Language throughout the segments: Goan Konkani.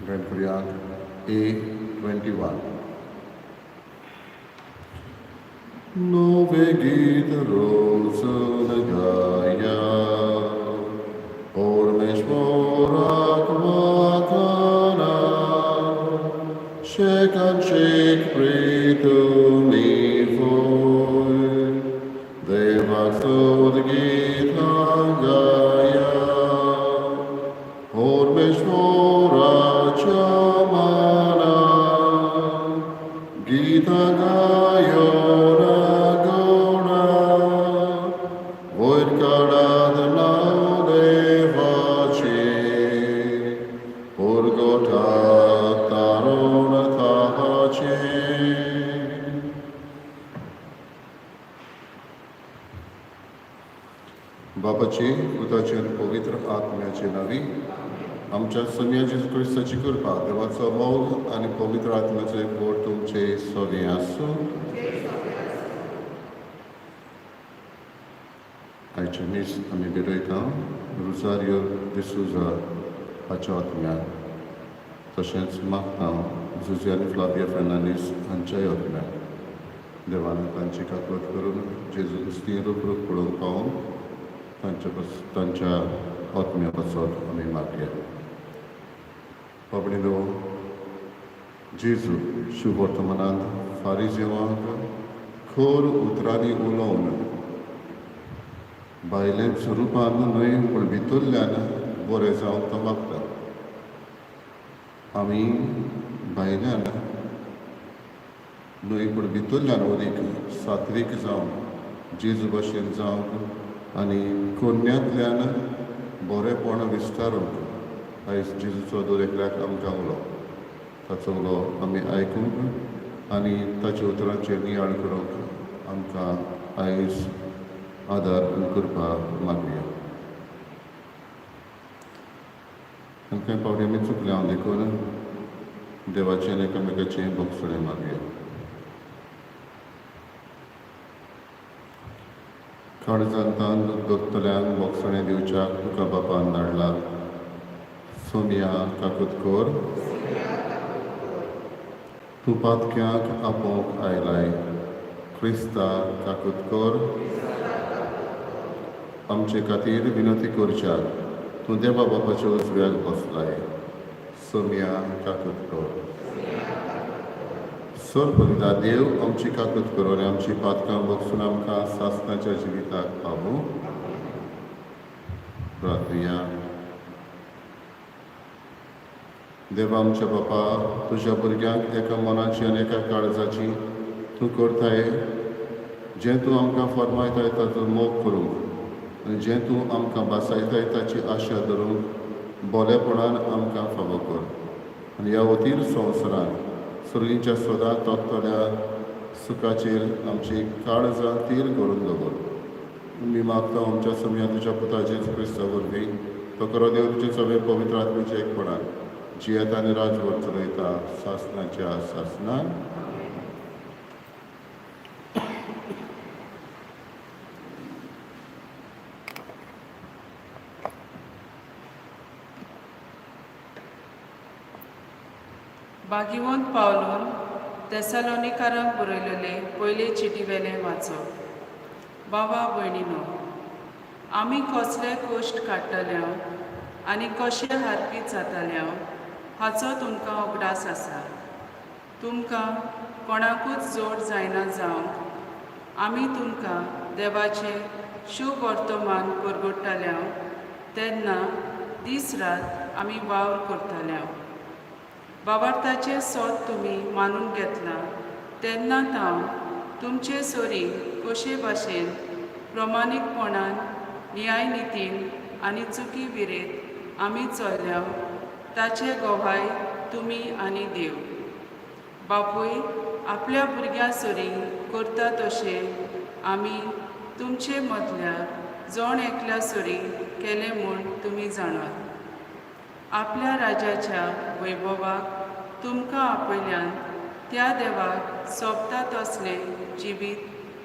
जॉयन करुया A21. नवे गीत रोजून गाया, परमेश्वराक वाखाणा, शेकान शेक प्रीतुमी फुय, देवाक स्तुत गीतां गाया, परमेश्वराच्या मानान, गीतां गायोन गुणा, वयर काडात नांव देवाचें, परगटात तारण ताचें. बापाचे, पुताचे आनी पवित्र आत्म्याचे नांवी. आमच्या सोम्या जेजू क्रिस्ताची कृपा, देवाचो मोग आनी पवित्र आत्म्याचो एकवट तुमचे सगळें आसूं. आयचें मीस आमी भेटयता रुजारियो डिसूजा हाच्या आत्म्याक, तशेंच मागता जुझे आनी फ्लाविया फेर्नांडीस हांच्याय आत्म्याक. देवान तांची काकळत करून जेजू क्रिस्ती रूप रूप पळोवंक पावून तांच्या आत्म्या पासत आमी मागया. बाबणीनो, जेजू शुभवर्तमानांत फारिजेवांक खर उतरांनी उलोवन भायलेच रुपान न्हय पूण भितरल्यान बरें जावंक तो मागता. आमी भायल्यान न्हय पूण भितरल्यान अदीक सात्वीक जावंक, जेजू भशेन जावंक आनी कोन्यांतल्यान बरेंपण विस्तारूंक आयज जेजूचो दर एकल्याक आमकां उलो, ताचो उलो आमी आयकूंक आनी ताच्या उतरांचेर नियाळ करूंक आमकां आयज आदार आनी कृपा मागया. आनी कांय फावटी आमी चुकले हांव, देखून देवाचें आनी एकामेकाचें भोगसणें मागया. काळजांतान दोत्तल्यांक भोगसणें दिवच्याक तुका बापान धाडला. सोमया काकूत कर. तूं पातक्यांक आपोवंक आयलाय. क्रिस्ता काकूत कर. आमचे खातीर विनंती करच्याक तूं देवा बापाच्या उजव्याक बसलाय. सोमया काकूत कर. सर्वपरिदा देव आमची काकूत करो आनी आमची पातकां भोगसून आमकां सासणाच्या जिविताक पावूं. प्रार्थया. देवा आमच्या बापा, तुज्या भुरग्यांक एका मनाची आनी एका काळजाची तूं करताय. जें तूं आमकां फर्मायताय ताचो मोग करूंक आनी जें तूं आमकां भासायताय ताची आशा धरूंक बोलेपणान आमकां फावो कर. आनी ह्या वतीर संवसारांत सर्गींच्या सदां तोखतल्या सुखाचेर आमची काळजां तीर करून दवर. आमी मागता आमच्या समया तुज्या पुता जेजू क्रिस्ता वरवीं. तो खरो देव तुजे सगळे पवित्र आत्म्याच्या एकपणान जियेता आनी राजभर चलयता सासणाच्या सासणान. भागिवंत पावलून तेसालोनिकारांक बरयलेले पयले चिटीवेलें वाचप. बाबा भयणीनो, आमी कसले कश्ट काडटले आनी कशे हारपीत जातले हाचो तुमकां उगडास आसा. तुमकां कोणाकूच जोड जायना जावंक आमी तुमकां देवाचें शुभ वर्तमान परगट्टाले तेन्ना दीस रात आमी वावर करताले. बाबार्थाचें सोद तुमी मानून घेतलां तेन्ना हांव तुमचे सरी कशे भाशेन प्रमाणीकपणान, न्यायनितीन आनी चुकी विरेत आमी चल्ल्या ताचे गवाय तुमी आनी देव बापूय आपल्या भुरग्यां सरी करता तशें आमी तुमचे मदल्या जण एकल्या सरी केलें म्हूण तुमी जाणात. आपल्या राजाच्या वैभवाक तुमकां आपयल्यान त्या देवाक सोबता तसलें जिवीत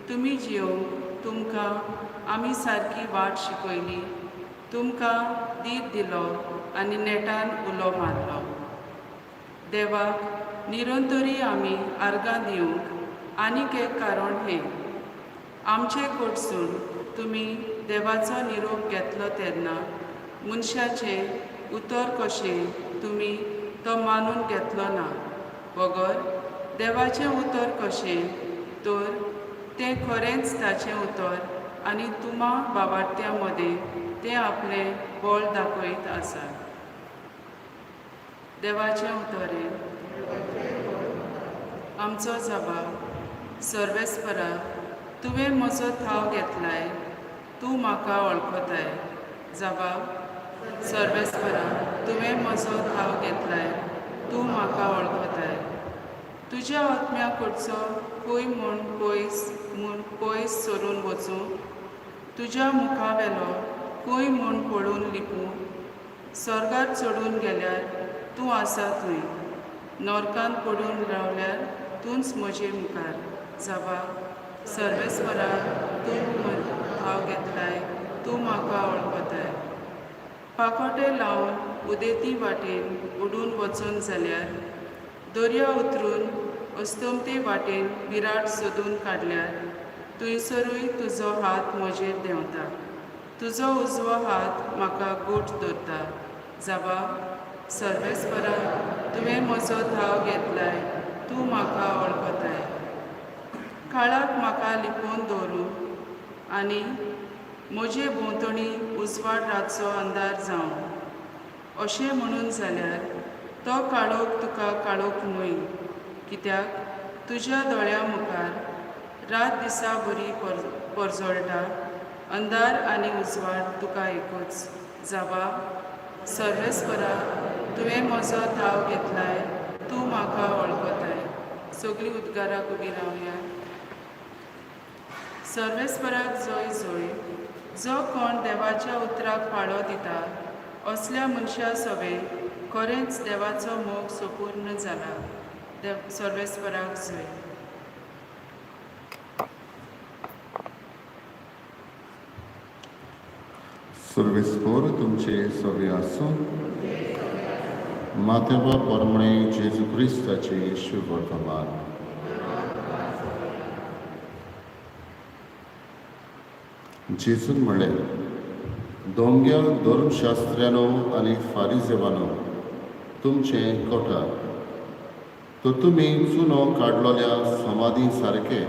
तुमी जियोवंक तुमकां आमी सारकी वाट शिकयली, तुमकां धीर दिलो आनी नेटान उलो मारलो. देवाक निरंतरी आमी आर्गां दिवंक आनीक एक कारण हें, आमचे कडसून तुमी देवाचो निरोप घेतलो तेन्ना मनशाचें उतर कशें तुमी तो मानून घेतलो ना, बगर देवाचें उतर कशें तर तें खरेंच ताचें उतर आनी तुमा बाबार्त्या मदें तें आपलें बळ दाखयत आसा. देवाचें उतर हें. आमचो जबाब. सर्वेस्परा, तुवें म्हजो थाव घेतलाय, तूं म्हाका वळखताय. जबाब. सर्वेस्परा, तुवें म्हजो थाव घेतलाय, तूं म्हाका वळखताय. तुज्या आत्म्या कडचो खंय म्हूण पयस म्हूण पयस सरून वचूं, तुज्या मुखावेलो खंय म्हूण पळून लिपूं? स्वर्गार चडून गेल्यार तूं आसा थंय, नरकांत पडून रावल्यार तूंच म्हजे मुखार. जबाब. सर्वेस्परा, तूं थाव घेतलाय, तूं म्हाका वळखताय. पाकोटे लावन उदेती वाटेन उडून वचून जाल्यार, दर्या उतरून अस्तमते वाटेन विराट सोदून काडल्यार, थंयसरूय तुजो हात म्हजेर देंवता, तुजो उजवो हात म्हाका गोठ धरता. जबाब. सर्वेस्परा, तुवें म्हजो थाव घेतलाय, तूं म्हाका वळखताय. काळाक म्हाका लिपोवन दवरूं आनी म्हजे भोंवतणी उजवाड रातचो अंदार जावं अशें म्हणून जाल्यार, तो काळोख तुका काळोख न्हय, कित्याक तुज्या दोळ्या मुखार रात दिसा बरी परजळटा. अंधार आनी उजवाड तुका एकूच. जबाब. सर्वेस्परा, तुवें म्हजो थाव घेतलाय, तूं म्हाका वळखताय. सगळीं उद्गाराक उबी रावया. सर्वेस्पराक जय जय. जो कोण देवाच्या उतराक पाळो दिता, असल्या मनशा सवें खरेंच देवाचो मोग संपूर्ण जाला. देव सर्वेस्पराक जय. सर्वेस्पर तुमचे सगळे आसूं. मातेवा परमणे जेजू क्रिस्ताचे शुभवर्तमान. जेजून म्हणलें, दोंग्या धर्मशास्त्र्यानो आनी फारिजेवानो, तुमचें कोठार, तर तुमी चुनो काडलोल्या समाधी सारके.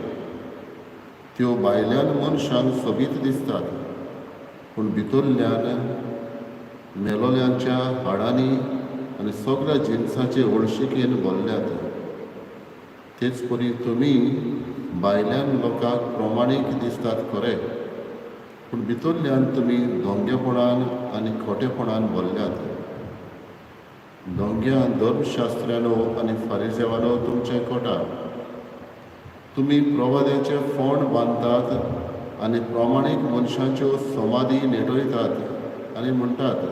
त्यो भायल्यान मनशांक सोबीत दिसतात, पूण भितरल्यान मेलोल्यांच्या हाडांनी आनी सगळ्या जिनसाचे वळशिकेन भरल्यात. तेच परी तुमी भायल्यान लोकांक प्रमाणीक दिसतात खरें, पूण भितरल्यान तुमी दोंगेपणान आनी खोटेपणान भरल्यात. दोंग्या धर्मशास्त्र्यानो आनी फारिजेवानो, तुमचें कोटा, तुमी प्रवाद्याचे फोंड बांदतात आनी प्रमाणीक मनशांच्यो समाधी नेटयतात आनी म्हणटात,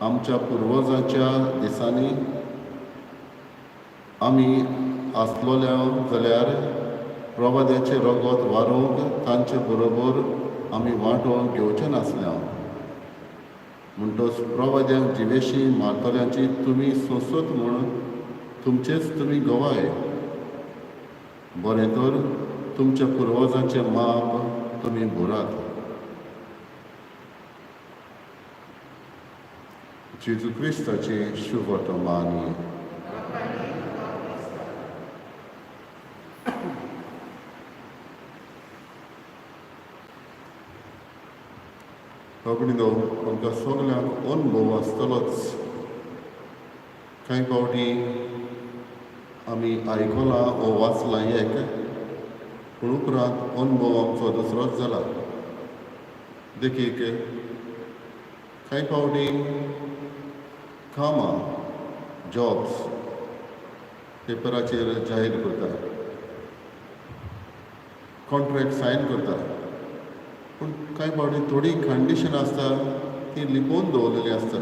आमच्या पुर्वजांच्या दिसांनी आमी आसलोल्या जाल्यार प्रवाद्याचें रगत वारोवंक तांचे बरोबर आमी वांटो घेवचे नासल्या. म्हणटच प्रवाद्यांक जिवेशी मारतल्यांची तुमी सोंसत म्हूण तुमचेच तुमी गवाय. बरें तर तुमच्या पुर्वजांचें माप तुमी भरात. जेजू क्रिस्ताचें शुभवर्तमान. बाबणीनो, आमकां सगल्यांक अनुभव आसतलोच. कांय फावटी आमी आयकलां ओ वाचलां एक, पूण उपरांत अनुभव आमचो दुसरोच जाला. देखीक, कांय फावटी कामां, जॉब्स पेपराचेर जाहीर करता, कॉन्ट्रॅक्ट सायन करता, पूण कांय फावटी थोडीं कंडिशन आसता, ती लिपोवन दवरलेली आसता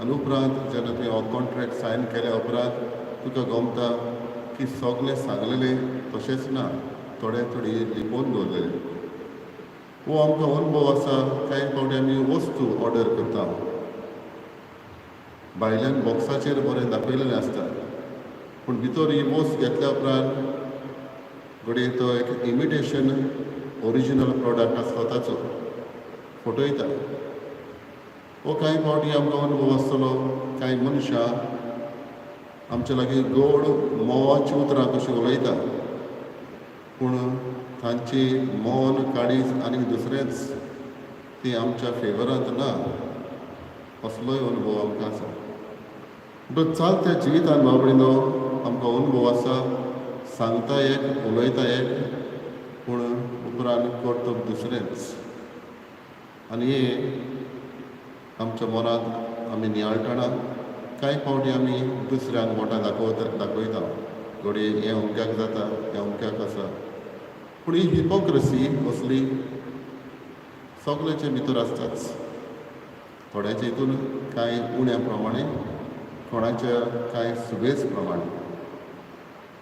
आनी उपरांत जेन्ना तुवें हो कॉन्ट्रॅक्ट सायन केल्या उपरांत तुका गमता की सगळें सांगलेलें तशेंच ना, थोडे थोडी लिपोवन दवरलेलें. हो आमकां अनुभव आसा. कांय फावटी आमी वस्तू ऑर्डर करता, भायल्यान बॉक्साचेर बरें दाखयलेलें आसता. पूण भितर ही वस्त घेतल्या उपरांत घडये तो एक इमिटेशन ओरिजिनल प्रोडक्ट आसता ताचो फटयता. हो कांय फावटी आमकां अनुभव आसतलो, कांय मनशां आमचे लागीं गोड म्होंवाची उतरां कशीं उलयता, पूण तांची मन काळीज आनी दुसरेंच ती आमच्या फेवरांत ना, असलोय अनुभव आमकां आसा. म्हणटकच चलत्या जिवितान बाबडीनो आमकां अनुभव आसा, सांगता एक उलयता एक, पूण उपरांत कर्तब दुसरेंच. आनी हें आमच्या मनांत आमी नियाळटना कांय फावटी आमी दुसऱ्यांक बोटां दाखयता, घडये हें अमक्याक जाता, हें अमक्याक आसा. पूण ही हिपोक्रसी असली सगळ्याचे भितर आसताच, थोड्याच्या हितून कांय उण्या प्रमाणे, कोणाच्या कांय सुबेज प्रमाणे.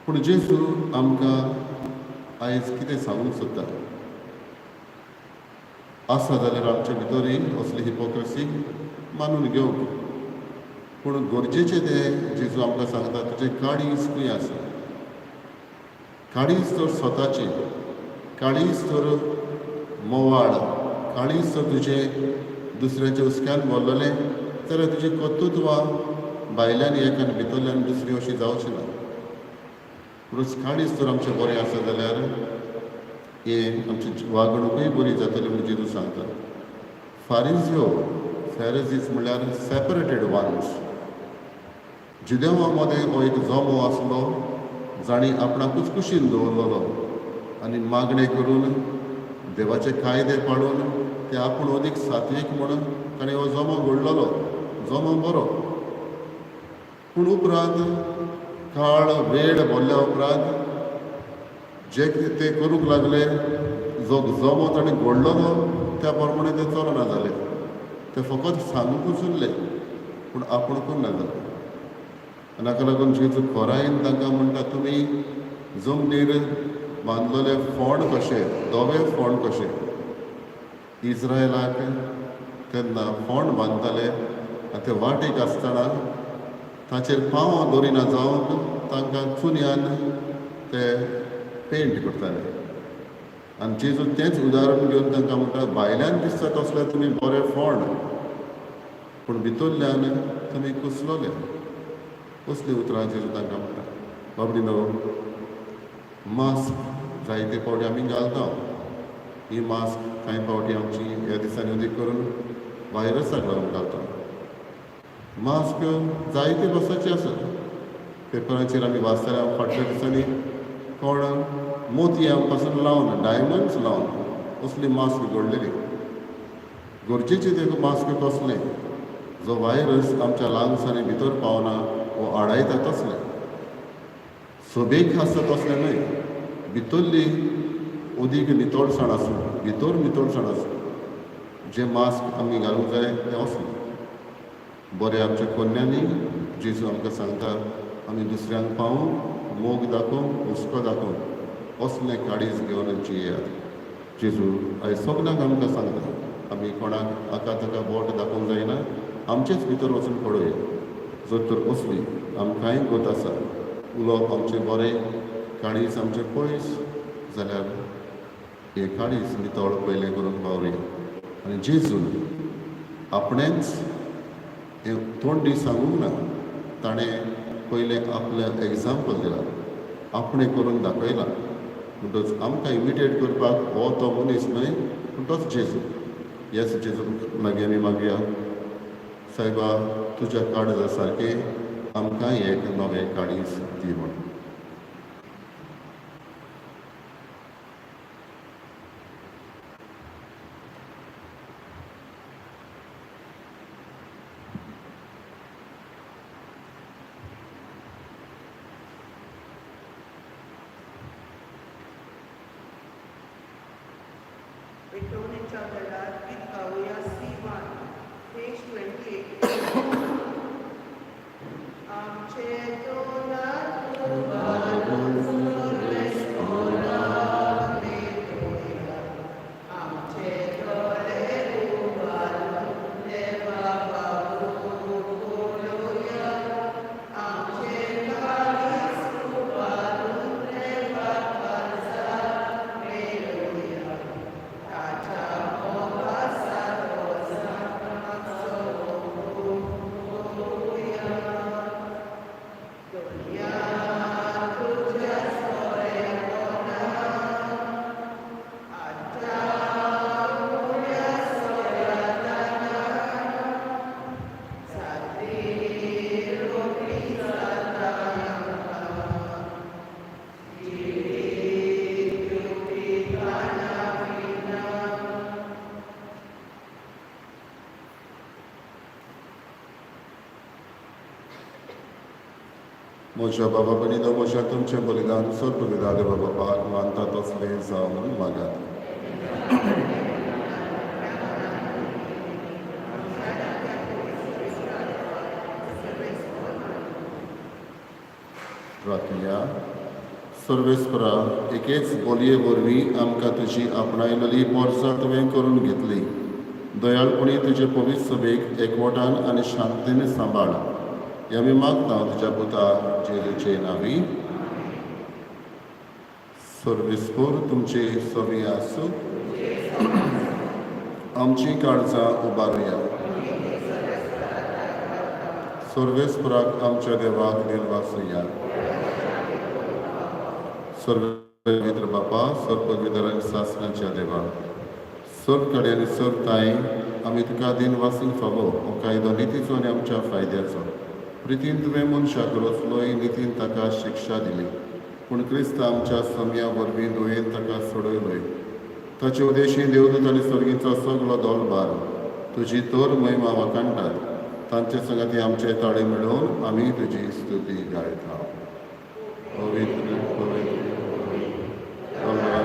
पूण जेजू आमकां आयज कितें सांगूंक सोदता आसा जाल्यार आमचे भितरूय असली हिपोक्रसी मानून घेवंक, पूण गरजेचें तें जेजू आमकां सांगता, तुजें काळीज खंय आसा? काळीज तर स्वताचें, काळीज तर मोवाळ, काळीज तर तुजें दुसऱ्याच्या हुस्क्यान भरलेलें जाल्यार तुजी कर्तृत्वां भायल्यान एक आनी भितरल्यान दुसरी अशी जावची ना. म्हणून काळीज तर आमचें बरें आसा जाल्यार हें आमची वागणुकूय बरी जातली म्हूण जेजू सांगता. फारिजियो, फॅरेजीस म्हणल्यार सेपरेटेड वन्स. जुदेवा मदें हो एक जमो आसलो जांणी आपणाकूच कुशीन दवरलेलो आनी मागणें करून देवाचे कायदे पाळून ते आपूण अदीक सात्वीक म्हणून ताणें हो जमो घडलेलो, जमो बरो. पूण उपरांत काळ वेळ भरल्या उपरांत जे कितें ते करूंक लागले, जो जमो ताणें घडलेलो त्या प्रमाणे ते चलना जाले, ते फकत सांगूकूच उरले पूण आपूण करना जाले. आनी हाका लागून जेजू खोरायेन तांकां म्हणटा, तुमी जमनीर बांदलेले फोंड कशे, धवे फोंड कशे. इस्रायलाक तेन्ना फोंड बांदताले आनी ते वाटेक आसतना ताचेर पांव दवरिना जावंक तांकां चुन्यान ते पेंट करताले. आनी जेजू तेंच उदाहरण घेवन तांकां म्हणटा, भायल्यान दिसता तसले तुमी बरे फोंड, पूण भितरल्यान तुमी कुसलोले. कसलीं उतरां जेजू तांकां म्हणटा. बाबडीनो, मास्क जायते फावटी आमी घालता, ही मास्क कांय फावटी आमची ह्या दिसांनी अदीक करून व्हायरसाक लागून घालता. मास्क जायते वर्साचे आसा, पेपरांचेर आमी वाचताले फाटल्या दिसांनी कोण मोतयां पासून लावन, डायमंड्स लावन असली मास्क घडलेली. गरजेचें तें मास्क कसलें, जो व्हायरस आमच्या लंग्सांनी भितर पावना वो आडायता तसलें, सोबेक आसता तसलें न्हय. भितरली अदीक नितळसाण आसूं, भितर नितळसाण आसूं, जें मास्क आमी घालूंक जाय तें असलें बरें. आमच्या कोन्यांनी जेजू आमकां सांगता, आमी दुसऱ्यांक पावूंक, मोग दाखोवंक, हुस्को दाखोवंक असलें काळीज घेवन जियेयात. जेजू आयज सगल्यांक आमकां सांगता, आमी कोणाक हाका ताका बोट दाखोवंक जायना, आमचेच भितर वचून पळोवया. जर तर असली आमकांय गत आसा, उलोवप आमचें बरें, काळीज आमचें पयस जाल्यार हें काळीज नितळ पयलें करूंक पावया. आनी जेजून आपणेंच हें तोंडी सांगूंक ना, ताणें पयलें आपलें एग्जाम्पल दिलां, आपणें करून दाखयलां. म्हणटच आमकां इमिटेट करपाक हो तो मनीस न्हय, पूण तोच जेजू. येस जेजू लागीं आमी मागया, सायबा तुज्या काळजा सारकें आमकां एक नवें काळीज दी म्हूण. पेटोवणेच्या वेळार गीत गावया C1, page 28. आमचे आमचे दोळे उबारून देवा बाबू पळोवया, आमचे काळीज म्हज्या बाबा भयणीनो, म्हज्या तुमचें बलिदान सर्व देवा बापाक मानता तसलें जावं म्हणून मागात. राखया सर्वेस्परा, एकेच बोलये वरवीं आमकां तुजी आपणायलेली पोरसां तुवें करून घेतली. दयाळपणी तुजे पवित्र सभेक एकवटान आनी शांतीन सांबाळ. हें आमी मागता तुज्या पुता जेजूचे नांवी. सर्वेस्पर तुमचे सवी आसूं. आमची काळजां उबारुया. सर्वेस्पराक आमच्या देवाक दिनवासुया. सर्व पवित्र बापा, सर्व पवित्र आनी सासणाच्या देवा, सर्व कडेन आनी सर्व ताई आमी तुका दिनवासूंक फावो. हो कायदो नितीचो आनी आमच्या फायद्याचो. प्रितीन तुवें मनशाक रचलोय, नितीन ताका शिक्षा दिली, पूण क्रिस्त आमच्या सम्या वरवीं दुयेन ताका सोडयलोय. ताचे उदेशी देवदूत आनी स्वर्गीचो सगलो दोलबार तुजी तर महिमा वाखाणटात. तांचे संगाती आमचे ताळे मेळोवन आमी तुजी स्तुती गायता. पवित्र पवित्र पवित्र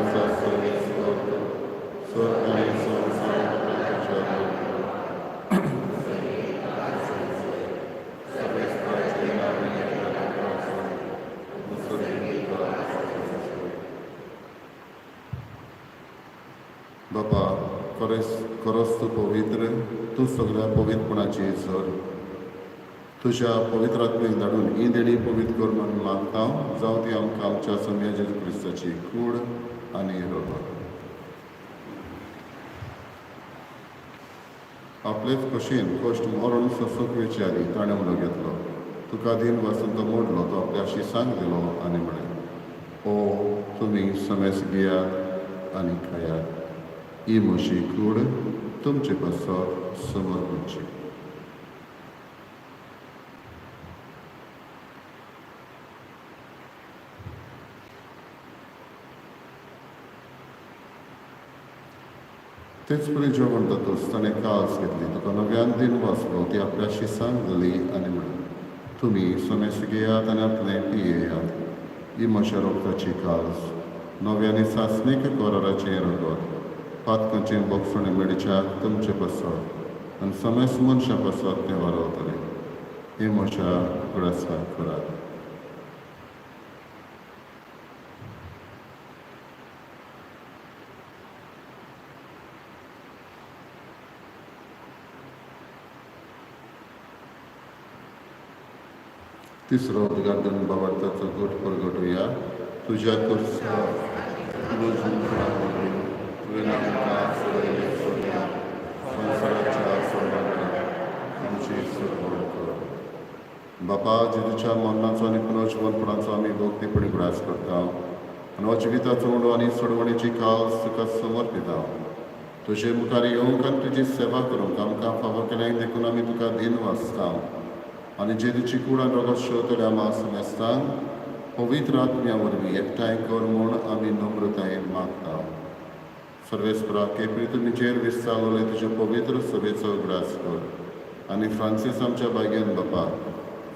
स्वर्ग आनी संवसार तुज्या बापा, खरोच तूं पवित्र, तूं सगळ्या पवित्रपणाची सर. तुज्या पवित्र आत्म्याक धाडून ही देणी पवित्र कर म्हणून मागता, जावं ती आमकां आमच्या सम्या जेजू क्रिस्ताची कूड आनी रगत. आपलेच खोशयेन कश्ट मरण सोंसूंक वेचे आदीं ताणें उलो घेतलो. तुका दिन वासून तो मोडलो, तो आपल्या शिसांक दिलो आनी म्हळें, ओ तुमी समेस घेयात आनी खायात. ही म्हजी कूड तुमचे पासत समर्पणची. तेच परी जेवण जातच ताणें कास घेतली, तुका नव्यान दिन वाचलो, ती आपल्या शिसांक दिली आनी म्हळें, तुमी समेस घेयात आनी आपलें पियेयात. ही म्हज्या रोगताची कास, नव्या आनी सासणीक कराराचें रगत, पातकांचें बोगसणें मेळच्याक तुमचे पासत आनी समेस मनशां पासत तें वारवतलें. हें म्हज्या उगडासाक करात. तिसरो उद्घाटन बाबार्थाचो गोट परगटुया. तुज्या तुवें आमकां सोडयले सोडल्या संवसाराच्या सोडल्या आमची सुरवण कर. बापा, जेजूच्या मरणाचो आनी पुनर्जिवनपणाचो आमी भक्तीपणी उगडास करता आनी हो जिविताचो उंडो आनी सोडवणेची कास तुका समर्पिता. तुजे मुखार येवंक आनी तुजी सेवा करूंक आमकां फावो केलें देखून आमी तुका दिन वाचता. आनी जेजूची कूड आनी रगत शेवतल्या आमा समेस्तांक पवित्र आत्म्या वरवीं एकठांय कर म्हूण आमी नम्रतायेन मागता. सर्वेस्परा, केपरी तुमीचेर विस्तावले तुजे पवित्र सभेचो उगडास कर आनी फ्रांसीस आमच्या भाग्यान बापा,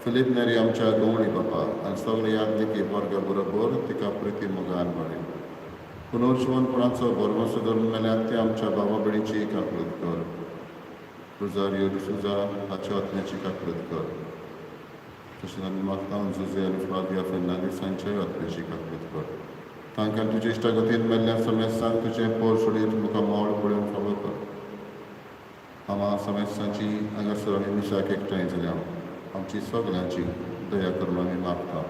फिलीप नेरी आमच्या गवळी बापा आनी सगळे यादनिकी वर्गा बरोबर तिका प्रिती मोगान वाडय. पुनर्जिवनपणाचो भरवंसो धरून मेल्यात ते आमच्या बाबा भयणीची काकळूत कर. रोजारियो डिसोजा हाच्या आत्म्याची काकळूत कर. तशेंच आमी मागता जुजे आनी फ्लाविया फेर्नांदीस हांच्याय आत्म्याची काकळूत कर. तांकां तुजे इश्टागतीन मेल्ल्या समेस्तांक तुजें पोर सोडीत मुखार मोळ पळोवन फावो कर. आमा समेस्तांची हांगासर आमी मिसाक एकठांय जाल्या आमची सगल्यांची दया करून आमी मागता.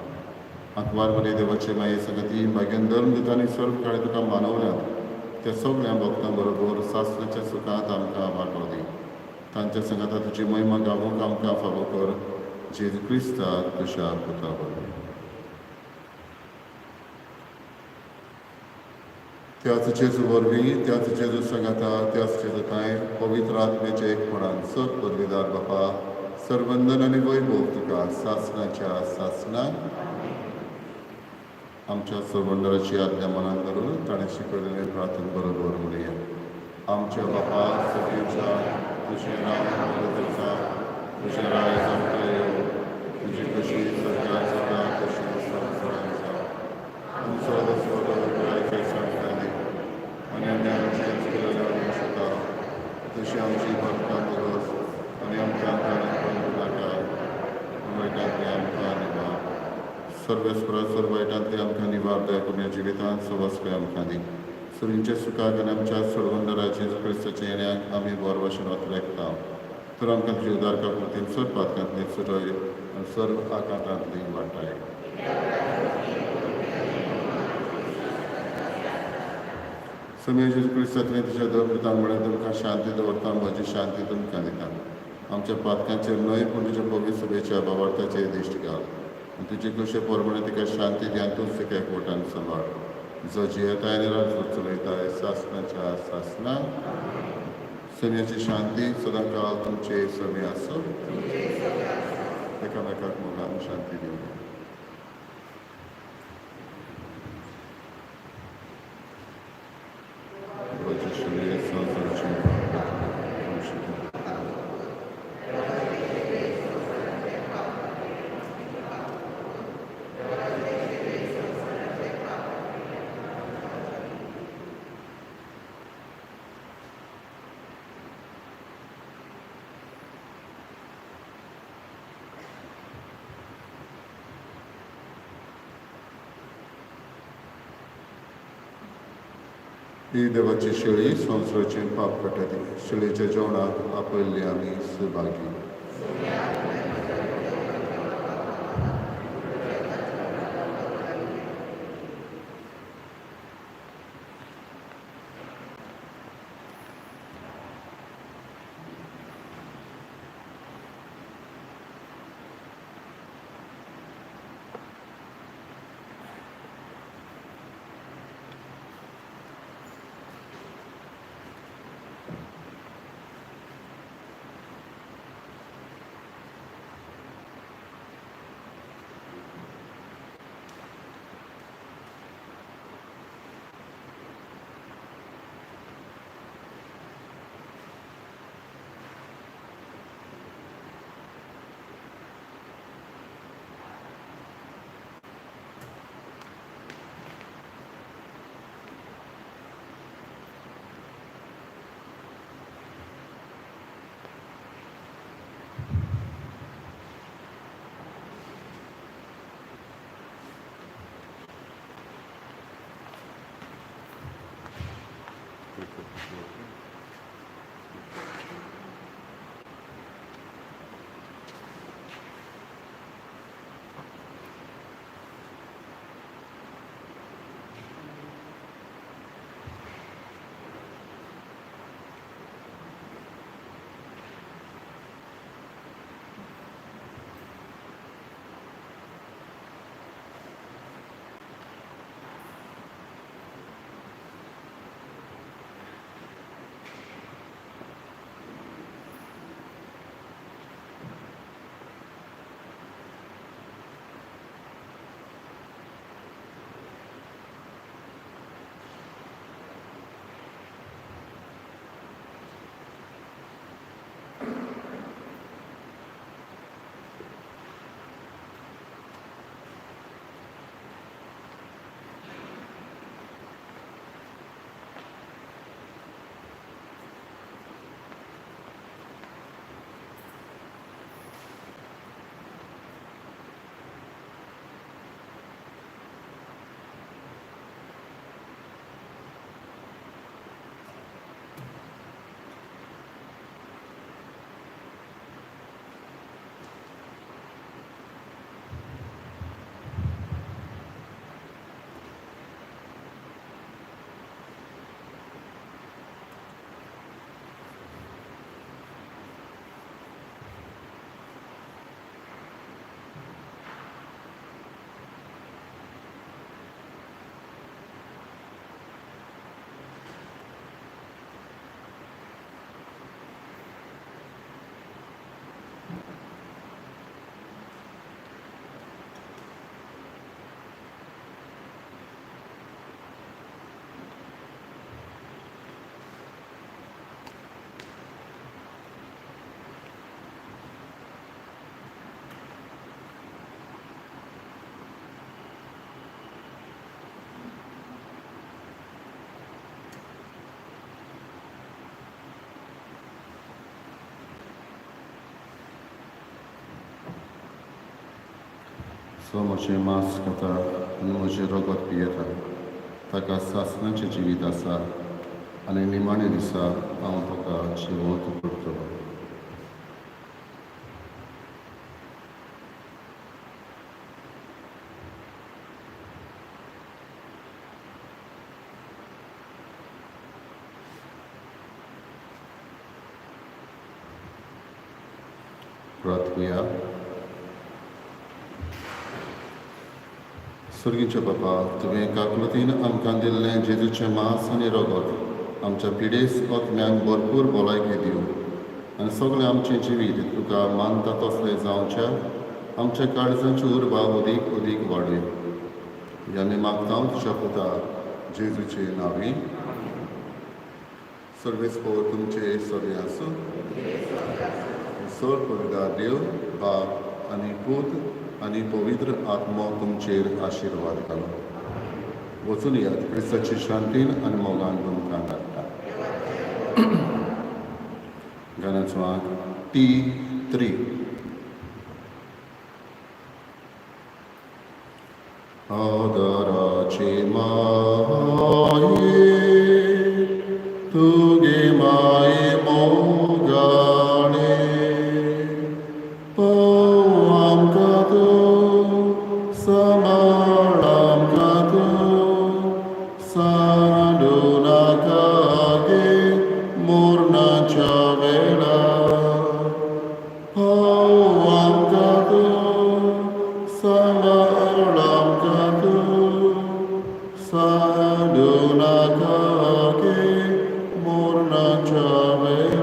आंकवार मरे देवाचे माये संगती भाग्यान धर्म दिता आनी सर्व काळे तुका मानवल्यात त्या सगळ्या भक्तां बरोबर सासणाच्या सुखांत आमकां वांटो दी. तांच्या संगाता तुजी महिमा गावोंक आमकां फावो कर. जेजू क्रिस्ता तुज्या पुता वरवीं. त्याच जेजू वरवीं, त्याच जेजू सांगाता, त्याच जेजू थांय पवित्र आत्म्याच्या एकपणान सत पदवीदार बापा, सर्वंदन आनी वैभव तुका सासणाच्या सासणाक. आमच्या सर्वंदराची आज्ञा मनात धरून ताणें शिकयलेलें प्रार्थन बरोबर म्हणया. आमच्या बापा सगळ्यांच्या, तुजें नांव पवित्र जावं, तुजें राय आमकां येवं, तुजी कशी सरकार जाता तशी संवसारांत जावं. आमचो दसवटो आयच्या आमकां दी आनी आमी आमचे केलेल्या शकता तशी आमची भक्तां बरोस आनी आमकां ताणें नाका वायटांतली आमकां निवार. सर्वेस्परा सर्व वायटांतली आमकां निवार दया करून ह्या जिवितांत सवस्काय आमकां दी. सुरींच्या सुखाक आनी आमच्या सोडवंदरा जेजू क्रिस्ताच्या येण्याक आमी बरो भाशेन वाटरेकता. तर आमकां तुजी उदार काकुळतीन सर्व पातकांतली सुटय आनी सर्व आकांतांतली वाटाय. स्वामी जेजू क्रिस्तांतले तुज्या धर्मतां म्हळ्यार तुमकां शांती दवरता, म्हजी शांती तुमकां दिता. आमच्या पातकांचेर न्हय पूण तुज्या पवित्र सभेच्या बाबार्थाचेर दिश्ट घाल आनी तुजे कशे प्रमाणे तिका शांती दी आनी तूंच तिका एकवटान सांबाळ, जो जियेताय आनी राज्य चलयताय सासणाच्या सासणाक. सगळ्याची शांती सदां काळ तुमचे सगळे आसो. एकामेकाक मोगान शांती दिवया. देवाचे शरीर संवसाराचें पाप आमचें. ही देवाची शेळी संवसाराचें पाप काडटा ती शेळीच्या जेवणाक आपयल्ली आमी सहभागी. जो म्हजें मांस खाता आनी म्हजें रगत पियेता ताका सासणाचें जिवीत आसा आनी निमाणे दिसा हांव ताका जिवंत करतलो. प्रार्थुया. सर्गीचे बापा, तुवें काकलुतीन आमकां दिल्लें जेजूचें मांस आनी रगत आमच्या पिडेस आत्म्यांक भरपूर भलायकी दिवं आनी सगळें आमचें जिवीत तुका मानता तसलें जावच्या आमच्या काळजांची उर्बा अदीक अदीक वाडय. हें आमी मागता तुज्या पुता जेजूचे नांवी. सर्वेस्पोर तुमचे सगळे आसूं. सर पवित्र देव बाप आनी पूत आनी पवित्र आत्मो तुमचेर आशिर्वाद घालो. वचून यात क्रिस्ताची शांतीन आनी मोगान तुमकां धाडटा. गाण्याचो आंक T3. आदराची माये तुगे माये मोगाळे पाव आमकां तूं सांबाळ आमकां तूं सांडू नाका गे मोरणाच्या वेळार. पाव आमकां तूं सांबाळ आमकां तूं सांडू नाका गे मोरणाच्या वेळार.